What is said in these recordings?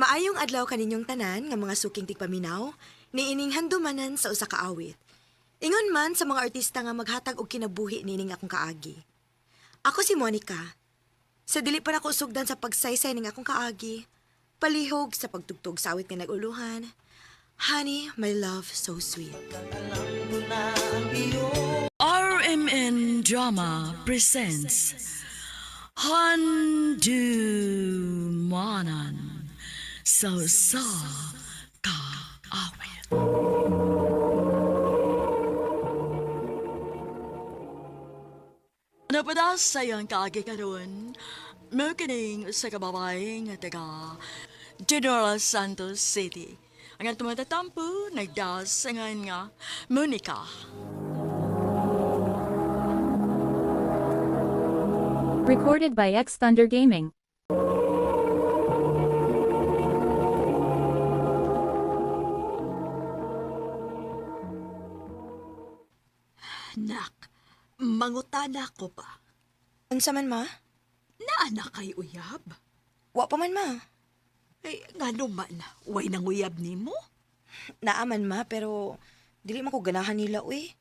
Maayong adlaw kaninyong tanan nga mga suking tigpaminaw, niining handumanan sa usa ka awit. Ingon man sa mga artista nga maghatag og kinabuhi niining akong kaagi. Ako si Monica. Sa dili pa nako sugdan sa pagsaysay ning akong kaagi, palihog sa pagtugtog sa awit nga nag-uluhan. Honey, my love, so sweet. RMN Drama presents Handu Manan So Sa Kaawit. Napada sa iyang kaagi karon, mo kining sa kababae nga taga General Santos City. Ang atong matatampo nagdasangan nga Monica. Recorded by X Thunder Gaming. Nak, mangutana ko ba? Unsa man ma? Naana kay uyab? Wa pa man ma. Ay, ngano man, way nang uyab nimo? Naa man ma, pero dili man ko ganahan nila uy.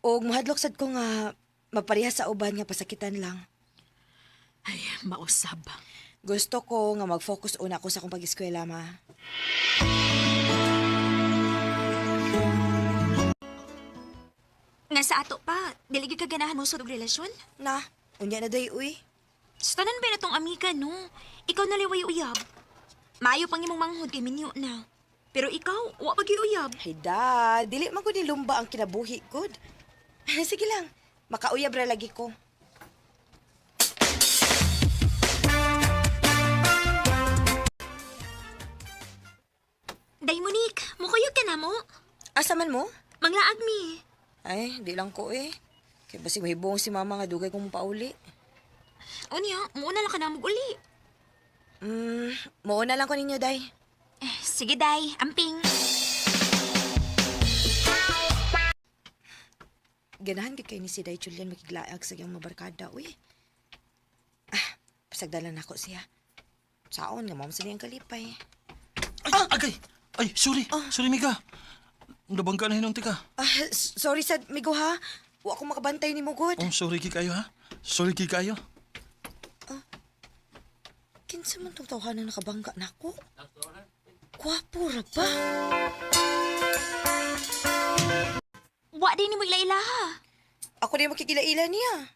Og mahadlok sad ko nga mapareha sa uban nga pasakitan lang. Ay, mausab. Gusto ko nga mag-focus una ako sa akong pag-eskwela, ma. Nga sa ato pa, dili gyud ka ganahan mo sa relasyon? Na, unya na day, uy. Sa tanan ba na tong amiga, no? Ikaw na liway uyab. Maayo pang imong manghod kay minyo na. Pero ikaw, wa pa gyud uyab. Ay da, dili man ko nilumba ang kinabuhi, good. Sige lang, makauyab ra lagi ko. Day Monique, mukuyog ka na mo. Asa man mo? Manglaag mi. Ay, di lang ko eh. Kaya basig mahibong si mama nga dugay kong pauli. Unya, muuna lang ka na uli. Muuna lang ko ninyo, day. Eh, sige day, amping. Ganahan gid kay ni si Day Julian makiglaag sa iyang mabarkada, uy. Ah, pasagdalan nako siya. Saon nga mao sa niyang kalipay. Ay, agay! Ay, sorry. Sorry, Mika. Nabangga na hinunti ka. Ah, sorry sad, migo ha. Wa ko makabantay nimo gud. Oh, sorry kay kayo, ha? Sorry kay kayo. Kinsa man tong tawhanan nakabangga nako? Gwapo ra ba? Wa din nimo ila-ilaha. Ako din makikila-ila niya.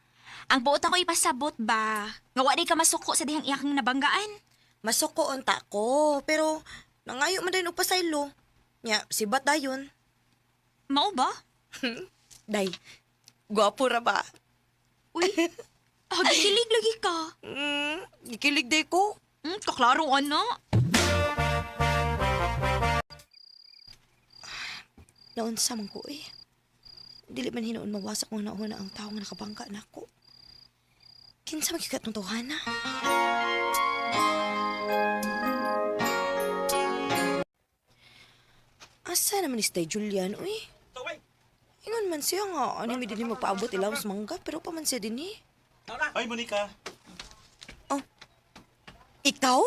Ang buot ako ipasabot ba? Nga wa di ka masuko sa dihang iyakang nabanggaan. Masuko unta ko, pero nangayo man din og pasaylo. Nya, sibat dayon. Mao ba? Day, gwapo ra ba? Uy, kilig lagi ka. Gikilig day ko. Kaklaro ano? Naunsa man ko eh. Dili man hinuon mawasak mga nauna ang tao nga nakabangga nako. Kinsa man gyud katong tawhana? Asa naman ni si Day Julian, uy? Ingon man siya nga, ano mi dinhi magpaabot ilaw sa mangga, pero pa man siya dinhi. Ay, Monica. Ikaw?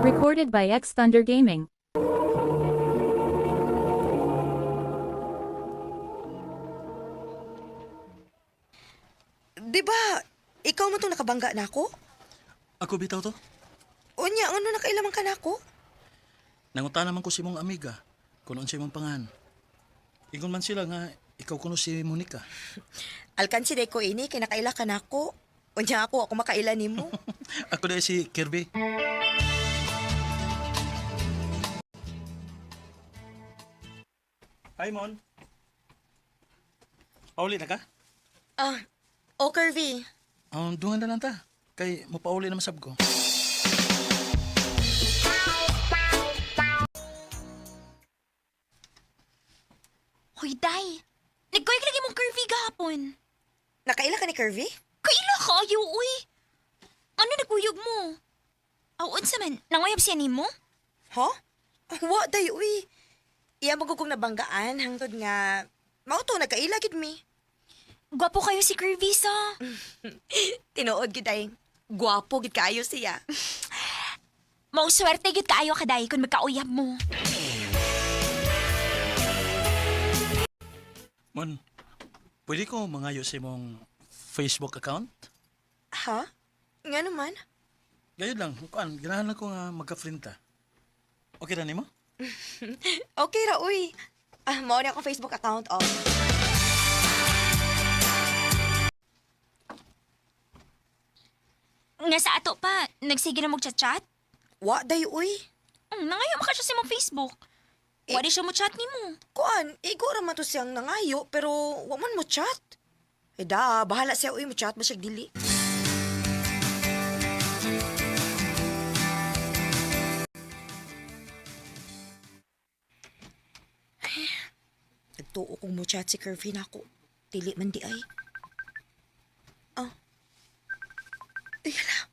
Recorded by X Thunder Gaming. Di ba, ikaw man tong nakabangga nako? Ako bitaw to. Unya, ano nakailaman ka nako? Nanguta naman ko si mong amiga. Kung si mong pangan. Ingon man sila nga, ikaw kuno si Monica. Alkansi day ko ini, kay nakaila ka nako. Unya ako, ako makaila nimo. Ako dahil si Kirby. Hi, Mon. Pauli na ka? Ah, o Kirby. Dungan na lang ta. Kay mapauli na masab ko. Hoy, day. Nagkuyog lagi mong curvy gahapon. Nakaila ka ni Kirby? Kaila kayo, uy. Ano nagkuyog mo? Aw, unsa man, nanguyab siya nimo? Ha? Wa day uy. Iya mo kong nabanggaan hangtod nga mao to nagkaila gid mi. Gwapo kayo si Kirby sa. Tinuod gid ay. Gwapo gid kaayo siya. Mao swerte gid kaayo kaday kung magkauyab mo. Mon, pwede ko mangayo sa imong Facebook account? Ha? Nga naman? Gayud lang, kuan, ganahan lang ko nga magka-friend ta. Okay ra nimo? Okay ra, uy. Ah, mao na akong Facebook account, oh. Nga sa ato pa, nagsige na mo chat-chat? Wa day, uy. Nangayo maka siya sa imong Facebook. Eh- Wa di siya mo chat nimo. Kuan, igo ra man to siyang nangayo, pero wa man mo chat. Eh da, bahala siya, uy, mo chat ba siya dili. Nagtuo kong mo chat si Kervin ako. Dili man di ay. Oh. Ay, hala.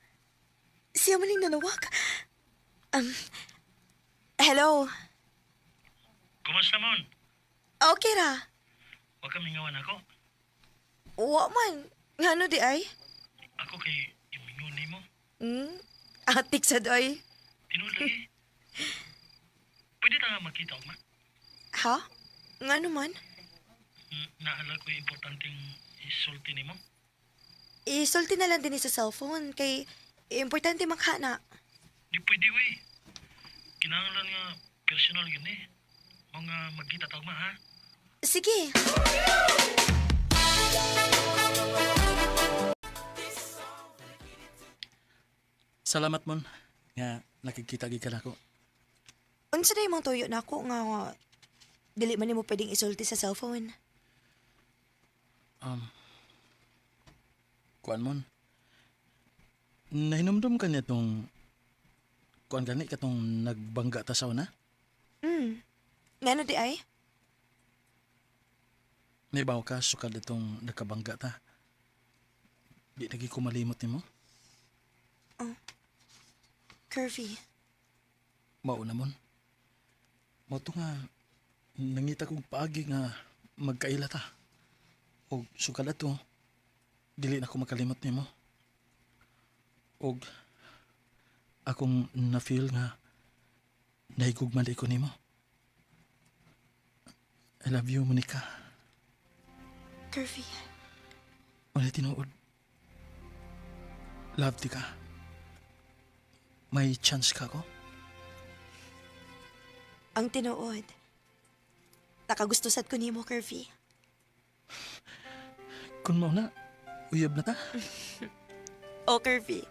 Siya man yung nanawag. Um, hello. Kumusta mon? Okay ra. Wa ka mingawan ako. Wa man. Ngano di ay? Ako kay imingon nimo. Atik sa doy. Tinuod lagi. Pwede ta makita ugma? Ha? Ngano man? Naala ko importanteng isulti nimo. Isulti na lang din sa cellphone kay importante makhana. Di pwede we. Kinahanglan nga personal gyud ni. Mga magkita ta ugma ha. Sige. Salamat mon nga nakikita gid ka nako. Unsa day mong tuyo nako nga dili man nimo pwedeng isulti sa cellphone. Kuan mon. Nahinumdum ka niya tong kuan gani katong nagbangga ta sa una? Ngano di ay? Naibaw ka sukad itong nakabangga ta. Di lagi ko malimot nimo. Curvy. Mao na mon. Mao to nga nangita kong paagi nga magkaila ta. Og sukad ato dili na ko makalimot nimo. Og akong na-feel nga nahigugma di ko nimo. I love you, Monica. Curvy. Wala tinuod. Love di ka. May chance ka ko? Ang tinuod. Nakagusto sad ko nimo, Curvy. Kung mao na, uyab na ta. Oh, Curvy.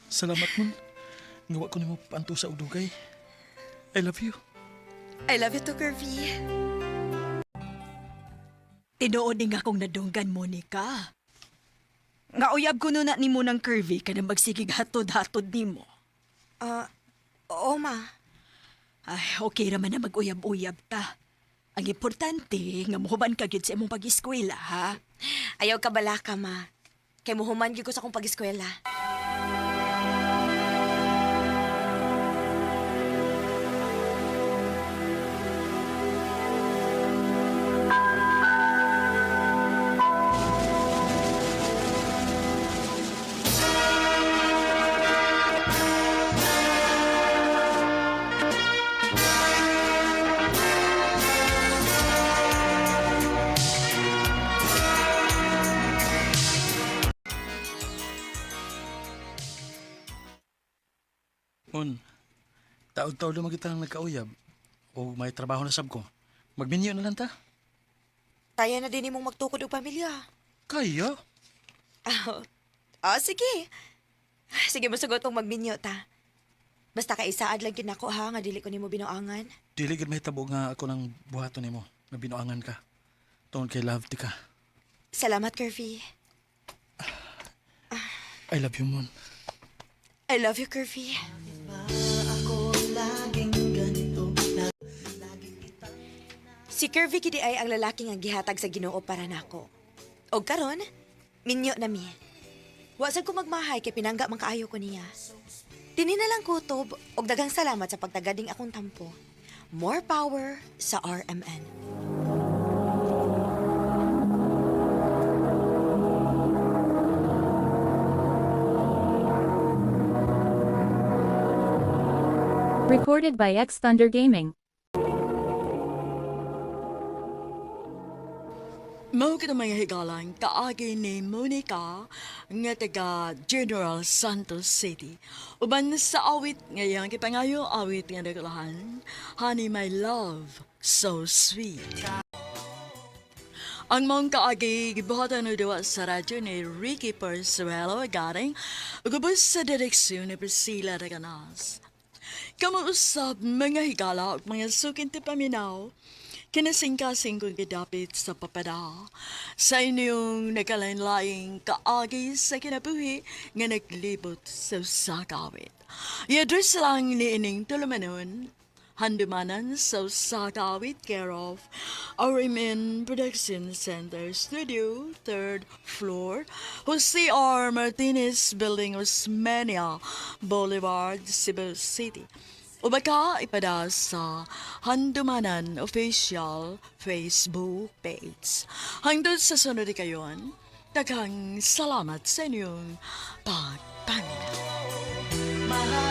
Salamat mon. Nga wa ko nimo paanto sa ugdugay. I love you. I love you too, Curvy. Tinuod ning akong nadunggan, Monica. Nga uyab ko na nimo ng curvy ka na magsigig hatod-hatod nimo. Ah, oo, ma. Ay, okay raman na mag-uyab-uyab ta. Ang importante, nga muhuban ka gyud sa imong pag-eskwela, ha? Ayaw ka bala ka, ma. Kay muhuman gyud ko sa akong pag-eskwela. Mon, taod-taod naman kitang nagkauyab. O may trabaho na sab ko. Magminyo na lang ta. Kaya na din imong magtukod og pamilya. Kaya? Ah, sige. Sige, musugot kong magminyo ta. Basta ka isaad lang gid nako ha, nga dili ko nimo binuangan. Dili gid mahitabo nga ako ng buhaton nimo nga binuangan ka. Tungod kay love ti ka. Salamat, Curvy. I love you, Mon. I love you, Curvy. Si Curvy kidi ay ang lalaki nga gihatag sa Ginoo para nako. Og karon, minyo na mi. Wa sad ko magmahay kay pinangga man kaayo ko niya. Tini na lang kutob og daghang salamat sa pagtagading akong tampo. More power sa RMN. Recorded by X Thunder Gaming. Mao kita mga higalan kaagi ni Monica nga taga General Santos City. Uban sa awit ngayang kipangayo awit nga nagulahan, Honey My Love, So Sweet. Ang mong kaagi gibuhatan og duwa sa radyo ni Ricky Persuelo garing ug ubos sa direksyon ni Priscilla Reganas. Kamo usab mga higala ug mga suking tipaminaw, kinasingkasing kong gidapit sa papada sa inyong nagkalain-laing kaagi sa kinabuhi nga naglibot sa usa ka awit. I-address lang ni ining tulumanon, Handumanan sa usa ka awit, care of RMN Production Center Studio, third floor, Jose R. Martinez Building, Osmeña Boulevard, Cebu City. O baka ipada sa Handumanan Official Facebook page. Hangtod sa sunod kayon, daghang salamat sa inyong pagpaminaw.